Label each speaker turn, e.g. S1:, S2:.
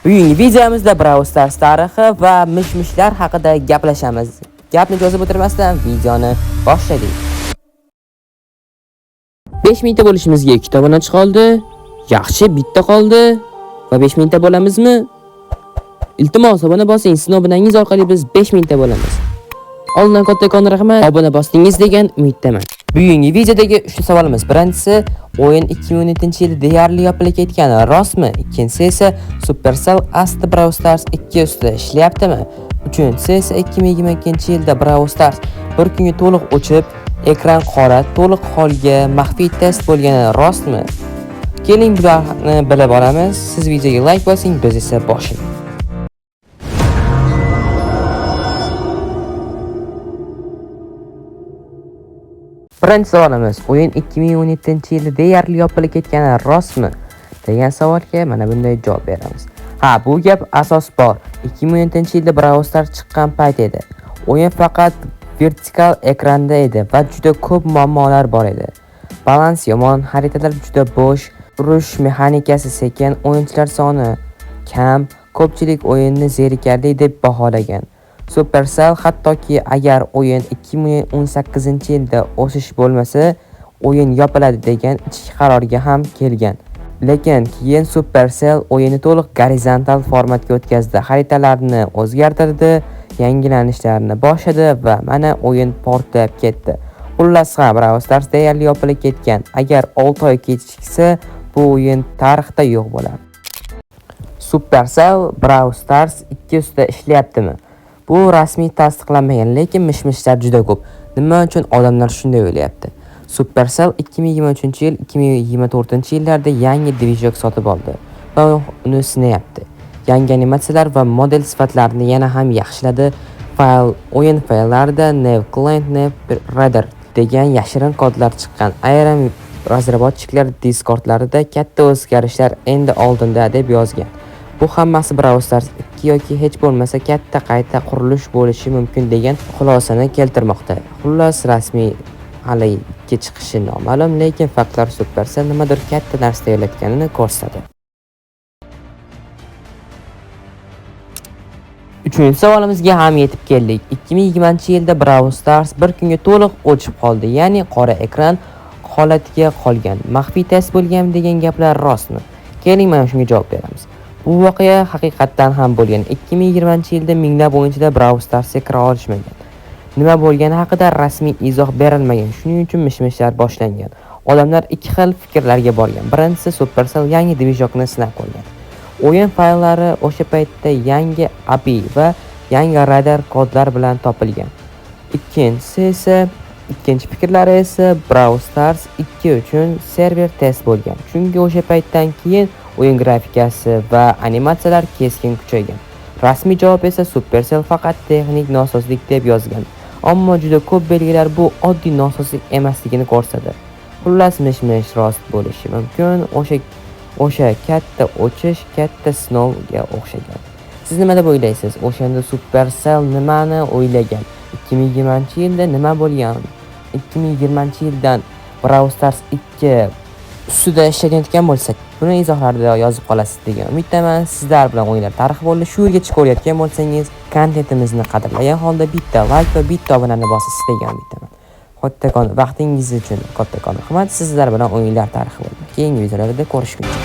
S1: Bugungi videomizda Brawl Stars tarixi va mish-mishlar haqida gaplashamiz. Gapni cho'zib o'tirmasdan videoni boshladik. 5000 ta bo'lishimizga 2 obunachi qoldi. Yaxshi, bitta qoldi. Va 5000 ta bo'lamizmi? Iltimos, obuna bosing. Sizning obunangiz orqali biz 5000 ta bo'lamiz. Oldindan kattakon rahmat. Obuna bosdingiz degan umiddaman. Bugungi videodagi 3 ta savolimiz. Birinchisi, o'yin 2017-yilda deyarli yopilib ketgani rostmi? Ikkinchisi esa Supercell asti Brawl Stars 2 ustida ishlayaptimi? Uchinchisi esa 2022-yilda Brawl Stars bir kunga to'liq o'chib, ekran qora, to'liq holga maxfiy test bo'lgani rostmi? Keling bularni bilib olamiz. Siz videoga like bosing, biz esa boshlaymiz. Birinchi savolimiz, o'yin 2017-yilda deyarli yopilib ketgani rostmi? Degan savolga mana bunday javob beramiz. Ha, bu gap asos bor. 2017-yilda Brawl Stars chiqqan payt edi. O'yin faqat vertikal ekranda edi va juda ko'p muammolar bor edi. Balans yomon, xaritalar juda bo'sh, urush mexanikasi sekin, o'yinchilar soni kam, ko'pchilik o'yinni zerikarli deb baholagan. Supercell hattoki agar o'yin 2018-yilda o'sish bo'lmasa, o'yin yopiladi degan ichki qarorga ham kelgan. Lekin keyin Supercell o'yinni to'liq gorizontal formatga o'tkazdi, xaritalarni o'zgartirdi, yangilanishlarni boshladi va mana o'yin portlab ketdi. Xullas ha, Brawl Stars deyarli yopilib ketgan. Agar 6 oy kechiksa, bu o'yin tarixda yo'q bo'ladi. Supercell Brawl Stars 2 ustida ishlayaptimi? Bu rasmiy tasdiqlanmagan, lekin mish-mishlar juda ko'p. Nima uchun odamlar shunday o'ylayapti? Supercell 2023-yil, 2024-yillarda yangi dvijok sotib oldi va uni sinayapti. Yangi animatsiyalar va model sifatlarini yana ham yaxshiladi. O'yin fayllarida New Client, New Radar degan yashirin kodlar chiqqan. Ayrim razработчикlar Discordlarida katta o'zgarishlar endi oldinda deb yozgan. Bu hammasi Brawl Stars 2 yoki hech bo'lmasa katta qayta qurilish bo'lishi mumkin degan xulosani keltirmoqda. Xullas, rasmiy hali 2 chiqishi noma'lum, lekin faktlar Supercell nimadir katta narsa tayyorlayotganini ko'rsatadi. Uchinchi savolimizga ham yetib keldik. 2020-yilda Brawl Stars bir kunga to'liq o'chib qoldi, ya'ni qora ekran holatiga qolgan. Maxfiy test bo'lgan degan gaplar rostmi? Keling mana shunga javob beramiz. Bu voqea haqiqatdan ham bo'lgan. 2020-yilda minglab o'yinchilar Brawl Starsga kira olishmagan. Nima bo'lgani haqida rasmiy izoh berilmagan. Shuning uchun mish-mishlar boshlangan. Odamlar ikki xil fikrlarga borgan. Birinchisi, Supercell yangi dvijokni sinab ko'rgan. O'yin fayllari o'sha paytda yangi API va yangi radar kodlar bilan topilgan. Ikkinchi fikrlari esa Brawl Stars 2 uchun server test bo'lgan. Chunki o'sha paytdan keyin o'yin grafikasi va animatsiyalar keskin kuchaygan. Rasmiy javob esa Supercell faqat texnik nosozlik deb yozgan. Ammo juda ko'p belgilar bu oddiy nosozlik emasligini ko'rsatadi. Xullas, mish-mish rost bo'lishi mumkin. O'sha katta o'chish katta sinovga o'xshagan. Siz nima deb o'ylaysiz? O'shanda Supercell nimani o'ylagan? 2020-yilda nima bo'lgan? 2020-yildan Brawl Stars 2 ustida ishlayotgan bo'lsak, buni izohlarda yozib qolasiz degan umiddaman. Sizlar bilan o'yinlar tarixi bo'ldi. Shu yergacha ko'rayotgan bo'lsangiz, kontentimizni qadrlagan holda bitta like va bitta obunani bosasiz degan umiddaman. Kattakon vaqtingiz uchun kattakon rahmat. Sizlar bilan o'yinlar tarixi bo'ldi. Keyingi videolarda ko'rishguncha.